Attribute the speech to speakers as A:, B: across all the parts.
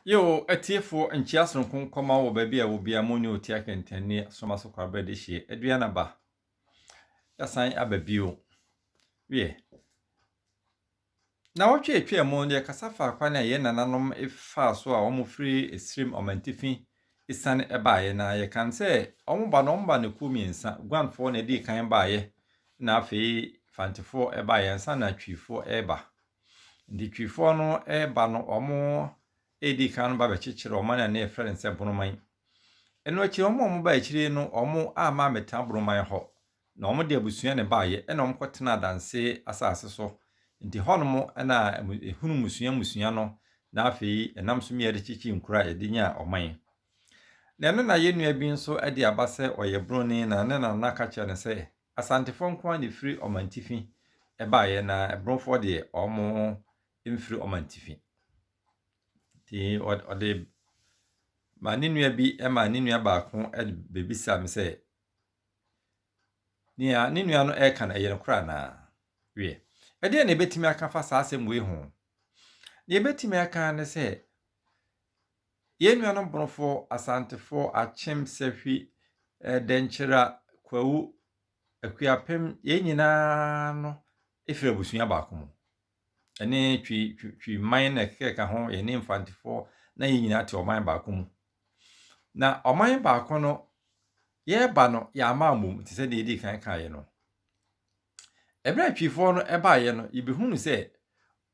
A: Yo, atiefoɔ, nkyia sononko nkɔma wɔ baabi a wɔ biara mo ne Otia Kɛntɛn ne Asoma so Kwabrɛ de hyeɛ aduan aba. Yɛasan aba bio. Wiɛ, Nnawɔtwe a etwaam no, yɛkasa faa kwan a yɛn nananom faa so a wɔfiri Esirim ɔmantifi siane baeɛ, na yɛkan sɛ wɔba no, wɔba no kuo mmiɛnsa. Guanfoɔ na ɛdii kan baeɛ, na afei Fantefoɔ baeɛ ansa na Twifoɔ reba. Nti Twifoɔ no reba no, wɔredi kan ba bɛkyekyere ɔman a na yɛfrɛ no sɛ Bonoman. Ɛno akyi, wɔn a wɔbaa akyire no, wɔamma ammɛtena Bonoman hɔ. Na wɔde abusua na ɛbaeɛ, ɛna wɔkɔtenaa Adanse asase so. Nti hɔnom na ɛhunu mmusua mmusua no, na afei ɛnam so mmiɛ de kyekyee nkuro a yɛde nyaa ɔman. Na ɛno na yɛn nua bi nso de aba sɛ ɔyɛ Broni na ne nana ka kyerɛɛ no sɛ Asantefoɔ nko ara na ɛfiri ɔmantifi baeɛ na Bronifoɔ deɛ wɔn mfiri ɔmantifi. Nti ɔde maa ne nua bi maa ne nua baako bɛbisaa me sɛ Nea ne nua no reka no, ɛyɛ nokorɛ anaa? Wiɛ, ɛdeɛn na yɛbɛtumi aka afa saa asɛm wei ho? Deɛ yɛbɛtumi aka ara ne sɛ, yɛn nuanom Bonofoɔ, Asantefoɔ, Akyem, Sahwi, Dɛnkyira, Kwawu, Akuapem, yɛn nyinaa no firi abusua baako mu. Ɛne Twi, Twi, Twi man na ɛkeka ho, yɛne Mfantefoɔ, na yɛn nyinaa te ɔman baako mu. Na ɔman baako no, yɛreba no, yɛama mmom te sɛ deɛ yɛdii kan kaeɛ no. Ɛberɛ a Twifoɔ no baeɛ no, yɛbɛhunu sɛ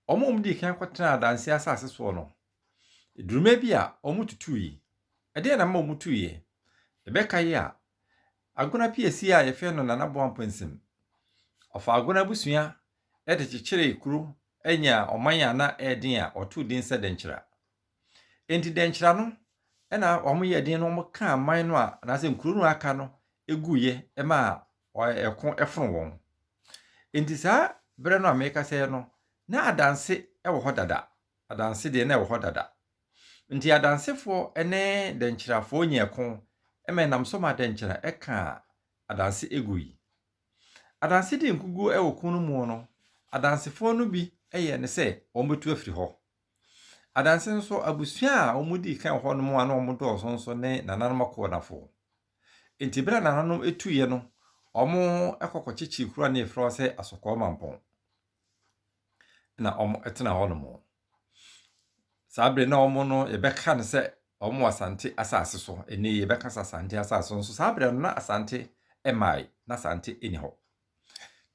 A: wɔn a wɔdii kan kɔtenaa adanse asase soɔ no, duruma bi a wɔtutui. Ɛdeɛn na ɛma wɔtuiɛ? Yɛbɛkae a, Agona Piesie a yɛfrɛ no Nana Boamponsem, ɔfaa Agona abusua de kyekyeree kuro nyaa ɔman a na ɛyɛ den a wɔtoo din sɛ Dɛnkyira. Enti Dɛnkyira no na wɔyɛɛ den na wɔkaa man no a anaasɛ nkuro no a aka no guiɛ maa ɛko fono wɔn. Enti saa berɛ no a merekasa yi no, na adanse wɔ hɔ dada. Adanse deɛ na ɛwɔ hɔ dada. Nti adansefoɔ ne Dɛnkyirafoɔ nyaa ko ma ɛnam so ma Dɛnkyira kaa adanse gui. Adanse dii nkoguo wɔ ko no mu no, adansefoɔ no bi yɛɛ no sɛ wɔbɛtu afiri hɔ. Adanse nso, abusua a wɔdii kan wɔ hɔnom a na wɔdɔɔso nso ne nananom akoɔnafoɔ. Enti berɛ a nananom tuiɛ no, wɔkɔ kɔkyekyee kuro a na yɛfrɛ hɔ sɛ Asɔkɔɔ Mampɔn. Na wɔtena hɔnom. Saa bere na wɔn no yɛbɛka no sɛ wɔn wɔ Asante asase so. Ɛnnɛ yi yɛbɛka sɛ Asante asase so nso saa bere no na Asante mmae, na Asante nni hɔ.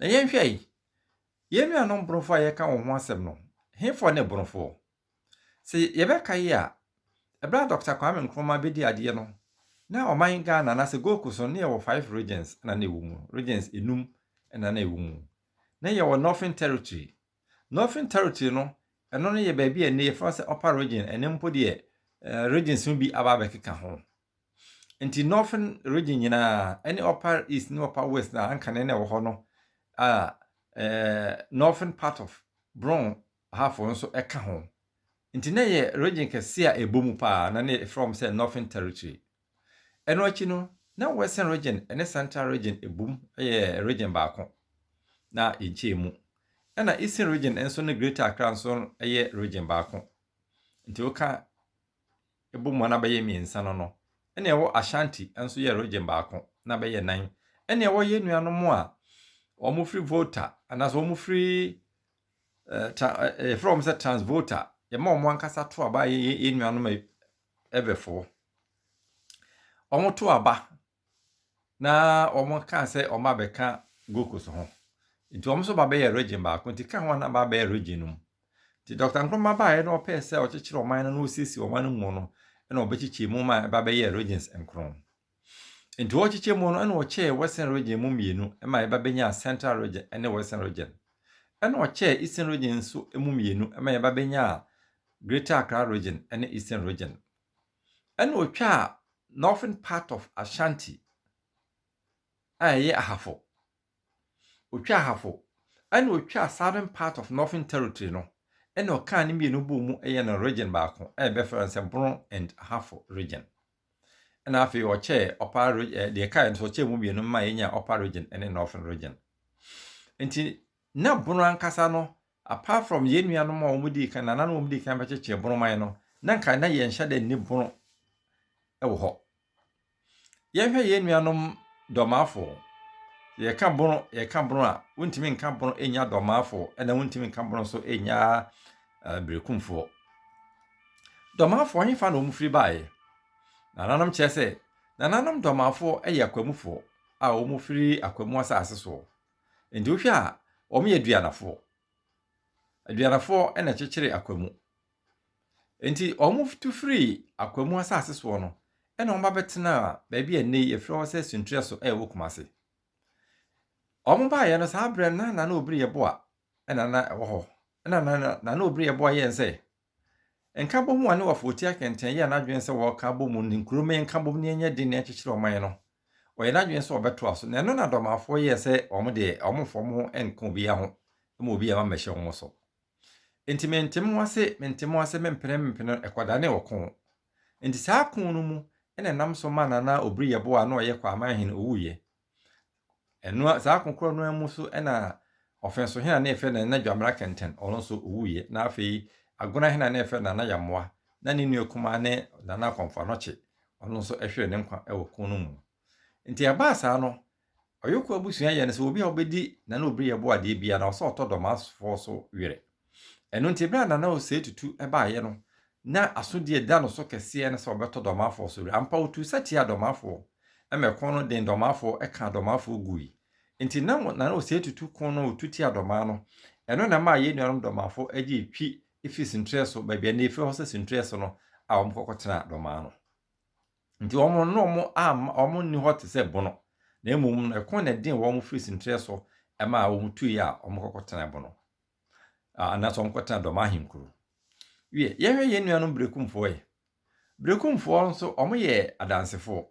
A: Na yɛnhwɛ yi, yɛn nuanom Borɔfo a yɛka wɔn ho asɛm no, hefoɔ ne Borɔfoɔ? Sɛ yɛbɛka yi a, ɛberɛ a Dɔkta Kwame Nkrumah bɛdi adeɛ no, na ɔman Ghana anaasɛ Gold Coast no, na yɛwɔ five regions na na ɛwɔ mu, regions enum na na ɛwɔ mu. Na yɛwɔ Northern Territory, Northern Territory no, ɛno no yɛ baabi a ɛnnɛ yɛfrɛ sɛ Upper Region, ɛno mpo deɛ eh, regions no bi aba abɛkeka ho. Nti Northern Region nyinaa, ɛne Upper East ne Upper West na anka ne na ɛwɔ hɔ no, a eh, Northern part of Brong Ahafo nso ɛka ho. Nti na ɛyɛ region kɛse a ɛbɔ mu paa na ne yɛfrɛ wɔn sɛ Northern Territory. Ɛno akyi no, na Western Region ne Central Region bom yɛ region baako, na yɛnkyɛɛ mu. Ɛna Eastern Region nso ne Greater Accra nso yɛ region baako. Nti woka bɔ mu a na bɛyɛ mmiɛnsa no no. Ɛna ɛwɔ Ashanti nso yɛ region baako, na bɛyɛ nan. Ɛna ɛwɔ yɛn nuanom a wɔfiri Volta anaasɛ wɔfiri yɛfrɛ wɔn sɛ Transvolta, yɛma wɔn ankasa to aba yɛn nuanom Ewefoɔ. Wɔtoo aba na wɔkaa sɛ wɔabɛka Gold Coast ho. Nti wɔn nso ba bɛyɛɛ region baako. Nti ka ho a na ba abɛyɛ region no mu. Nti Dr. Nkrumah baeɛ na ɔpɛɛ sɛ ɔkyekyere ɔman no na ɔsiesie ɔman no mu no, ɛna ɔbɛkyekyɛɛ mu ma ɛba bɛyɛɛ regions nkron. Nti ɔkyekyɛ mu no, ɛna ɔkyɛɛ Western region mu mmienu ma ɛba bɛnyaa Central region ne Western region. Ɛna ɔkyɛɛ Eastern region nso mu mmienu ma ɛba bɛnyaa Greater Accra Region ne Eastern Region. Ɛna otwaa Northern part of Ashanti a ɛyɛ Ahafo. Otwaa Ahafo. Ɛna otwaa Southern part of Northern Territory no. Ɛna ɔkaa ne mmienu bɔɔ mu yɛ no region baako a yɛbɛfrɛ no sɛ Bono and Ahafo Region. Ɛna afei ɔkyɛɛ Upper region, deɛ ɛkaeɛ nso ɔkyɛɛ mu mmienu ma yɛnyaa Upper Region ne Northern Region. Nti na Bono ankasa no apart from yɛn nuanom a wɔdii kan, nananom a wɔdii kan bɛkyekyee Bonoman no, na nka na yɛnhyɛ da nni bono wɔ hɔ. Yɛnhwɛ yɛn nuanom Dɔmafoɔ. Yɛka bono, yɛka bono a, wontumi nka bono nnya Dɔmafoɔ, ɛna wontumi nka bono nso nnya Berekumfoɔ. Dɔmafoɔ hefa na wɔn firi baeɛ? Nananom kyerɛ sɛ, nananom Dɔmafoɔ yɛ Akwamufoɔ a wɔn firi Akwamu asase soɔ. Nti wohwɛ a, wɔn yɛ Aduanafoɔ. Aduanafoɔ na ɛkyekyere Akwamu. Enti wɔtu firii Akwamu asase soɔ no, ɛna wɔba bɛtenaa baabi a nnɛ yi yɛfrɛ hɔ sɛ Suntrɛ so a ɛwɔ Kumase. Wɔbaeɛ no, saa berɛ no na Nana Obiri Yeboah na na ɛwɔ hɔ. Ɛna Nana Nana Obiri Yeboah yɛɛ sɛ, nkabom a ne wɔfa ɔti akɛntɛn yɛɛ n'adwene sɛ wɔreka abɔ mu ne nkuro ma yɛnka bom na yɛnyɛ den na yɛnkyekyere ɔman no, ɔyɛ n'adwene sɛ ɔbɛtoa so. Na ɛno na Dɔmafoɔ yɛɛ sɛ wɔn deɛ wɔmfa wɔn ho nka obiara ho ma obiara mma mmɛhyɛ wɔn so. Enti mente mo ase, mente mo ase, mempene, mempene, ɛkɔdanee ɔko. Enti saa ko no mu na ɛnam so ma Nana Obiri Yeboah a na ɔyɛ Kwaman hene owuiɛ. Ɛno saa ko korɔ no ara mu so na Ɔfɛnso hene a na yɛfrɛ no Nana Dwamena Kɛntɛn, ɔno nso owuiɛ. Na afei Agona hene a na yɛfrɛ no Nana Yamoah, na ne nua kumaa ne Nana Kɔmfo Anɔkye, ɔno nso hweree ne nkwa wɔ ko no mu. Enti ɛbaa saa no, Ɔyoko abusua yɛ no sɛ obi a ɔbɛdi Nana Obiri Yeboah adeɛ biara no, ɔsɛ ɔtɔ Dɔmafoɔ so werɛ. Ɛno nti, berɛ a Nana Osei Tutu baeɛ no, na asodie da no so kɛseɛ ne sɛ ɔbɛtɔ Dɔmafoɔ so werɛ. Ampa, ɔtuu sa tiaa Dɔmafoɔ, ma ɛko no den Dɔmafoɔ kaa Dɔmafoɔ gui. Nti na Nana Osei Tutu ko no a ɔtu tiaa Dɔmaa no, ɛno na ɛmaa yɛn nuanom Dɔmafoɔ gyee twi firi Sintrɛ so, baabi a nnɛ yɛfrɛ hɔ sɛ Sintrɛ so no, a wɔkɔkɔtenaa Dɔmaa no. Nti wɔn no wɔn amma wɔn nni hɔ te sɛ bono, na mmom no ɛko na ɛden wɔn firi sintrɛ so ɛmaa wɔn tuiɛ a wɔn kɔkɔtena bono, anaasɛ wɔn kɔtena dɔm ahenkuro. Wie, yɛhwɛ yɛn nuanom Berekumfoɔ yi. Berekumfoɔ nso wɔn yɛ adansefoɔ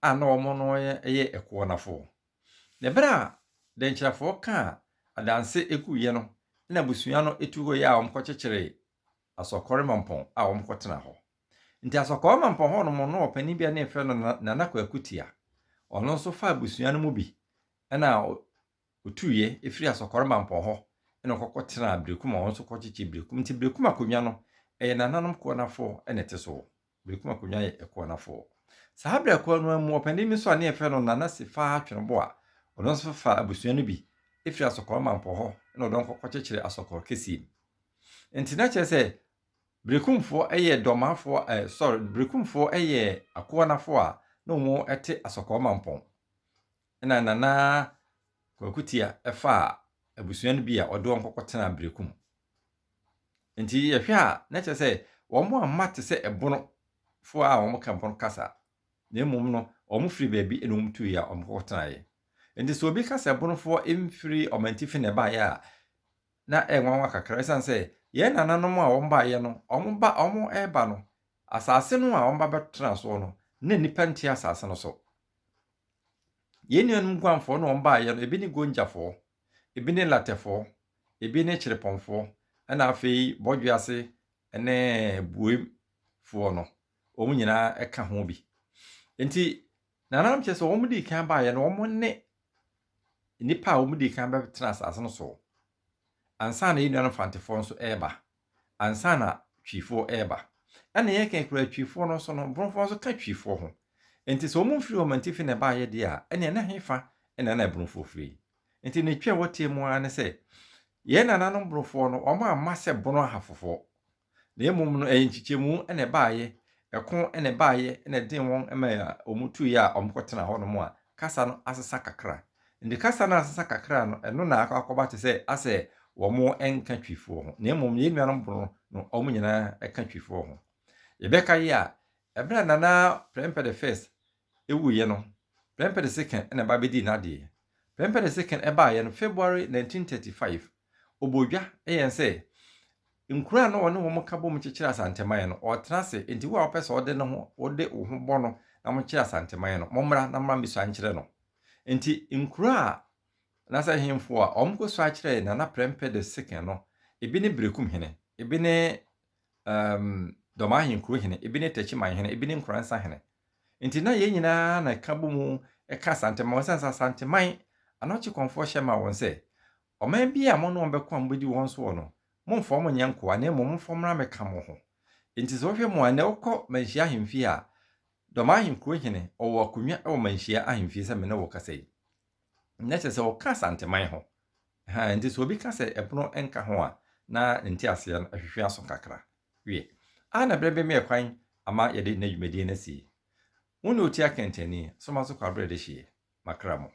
A: a na wɔn no yɛ ɛkoɔnafoɔ. Na ɛberɛ a dɛnkyerɛfoɔ kaa adanse guiɛ no, na abusua no tu kɔeɛ a wɔn kɔkyekyeree Asɔkɔre Mampɔn a wɔn kɔtena hɔ. Nti Asɔkɔɔ Mampɔn hɔ nom no ɔpanin bi a ne yɛfrɛ no Nana Kwaku Tia. Ɔno nso faa abusua no mu bi ɛna ɔtuiɛ ɛfiri Asɔkɔre Mampɔn hɔ ɛna ɔkɔkɔ tenaa Berekum a ɔno nso kɔkyekyee Berekum. Nti Berekum akonnwa no ɛyɛ nananom Koɔnafoɔ ɛna ɛte soɔ. Berekum akonnwa yɛ Ɛkoɔnafoɔ. Saa berɛ korɔ no ara mu ɔpanin bi nso a ne yɛfrɛ no Nana Sefaa Tweneboa ɔno nso faa abusua no bi ɛfiri Asɔkɔre Mampɔn hɔ ɛna ɔde wɔn kɔkɔkyekyeree Asɔkɔre Kɛseɛ mu. Nti na kyerɛ sɛ Berekumfoɔ yɛ Dɔmafoɔ eh, sorry, Berekumfoɔ yɛ Akoanafoɔ a na wɔn te Asɔkɔɔ Mampɔn. Ɛna Nana Kwaku Tia faa abusua no bi a ɔde wɔn kɔkɔ tenaa Berekum. Nti yɛhwɛ a, na kyerɛ sɛ wɔn amma te sɛ Ɛbonofoɔ a wɔn ka Bono kasa. Na mmom no, wɔn firi baabi na wɔn tuiɛ a wɔn kɔkɔ tenaeɛ. Nti sɛ obi ka sɛ Ɛbonofoɔ mfiri Ɔmantifi na ɛbaeɛ a, na ɛyɛ nwanwa kakra esiane sɛ yɛn nananom a wɔbaeɛ no, wɔba wɔreba no, asase no a wɔba bɛtena soɔ no, na nnipa nte asase no so. Yɛn nuanom Guamfoɔ no wɔbaeɛ no, ebi ne Gonjafoɔ, ebi ne Latɛfoɔ, ebi ne Kyerepɔnfoɔ, ɛna afei Bɔdwease ne Buemfoɔ no, wɔn nyinaa ka ho bi. Nti nananom kyerɛ sɛ wɔn dii kan baeɛ no, wɔn ne nnipa a wɔdii kan bɛtena asase no so ansa na yɛn nuanom Fantefoɔ nso reba, ansa na Twifoɔ reba. Ɛna yɛka kura Twifoɔ no nso no, Borɔfoɔ nso ka Twifoɔ ho. Nti sɛ wɔn mfiri wɔn antifi na ɛbaeɛ deɛ a, ɛneɛ na hefa na na Borɔfoɔ firi? Nti ne twi a wɔteɛ mu ara ne sɛ, yɛn nananom Borɔfoɔ no, wɔn amma sɛ Bono Ahafofoɔ. Na mmom no, ɛyɛ nkyekyɛmu na ɛbaeɛ, ɛko na ɛbaeɛ na ɛden wɔn ma wɔtuiɛ a wɔkɔtenaa hɔnom a kasa no asesa kakra. Nti kasa no asesa kakra no, ɛno na akɔ akɔba te sɛ asɛ wɔn nka Twifoɔ ho. Na mmom yɛn nuanom Bono no, wɔn nyinaa ka Twifoɔ ho. Yɛbɛka yi a, ɛberɛ a Nana Prempeh the First wuiɛ no, Prempeh the Second na ɛba bɛdii n'adeɛ. Prempeh the Second baeɛ no, February 1935, ɔbɔɔ dwa yɛn sɛ nkuro a na ɔne wɔn ka bom kyekyere Asanteman no, ɔretena ase, enti wo a wopɛ sɛ ɔde ne ho, wode wo ho bɔ no na mokyere Asanteman no, mommra na mmra mmɛsua nkyerɛ no. Enti nkuro a, anaasɛ ahemfo a wɔkɔsua kyerɛɛ Nana Prempeh the Second no, ebi ne Berekum hene, ebi ne um, Dɔm ahenkuro hene, ebi ne Takyiman hene, ebi ne Nkoransa hene. Nti na yɛn nyinaa na ɛka bɔ mu ka Asanteman, ɛsiane sɛ Asanteman anɔkye kɔmfoɔ hyɛ ma wɔn sɛ, ɔman bi a mo ne wɔn bɛko a mobɛdi wɔn soɔ no, momfa wɔn nyɛ nkoa, na mmom momfa wɔn mmra mmɛka mo ho. Enti sɛ wohwɛ mu a, ɛnnɛ wokɔ Manhyia ahemfie a, Dɔm ahenkuro hene, ɔwɔ akonnwa wɔ Manhyia ahemfie sɛ me ne wo kasa yi. Na kyerɛ sɛ ɔka Asanteman ho. Ha, nti sɛ obi ka sɛ ɛpono nka ho a, na ne nteaseɛ no ahwehwe aso kakra. Wiɛ, a na berɛ bɛmɛ kwan ama yɛde nnɛ dwumadie no asie. Wo ne Otia Kɛntɛnni, Soma so Kwabrɛ Dehyeɛ, makra mo.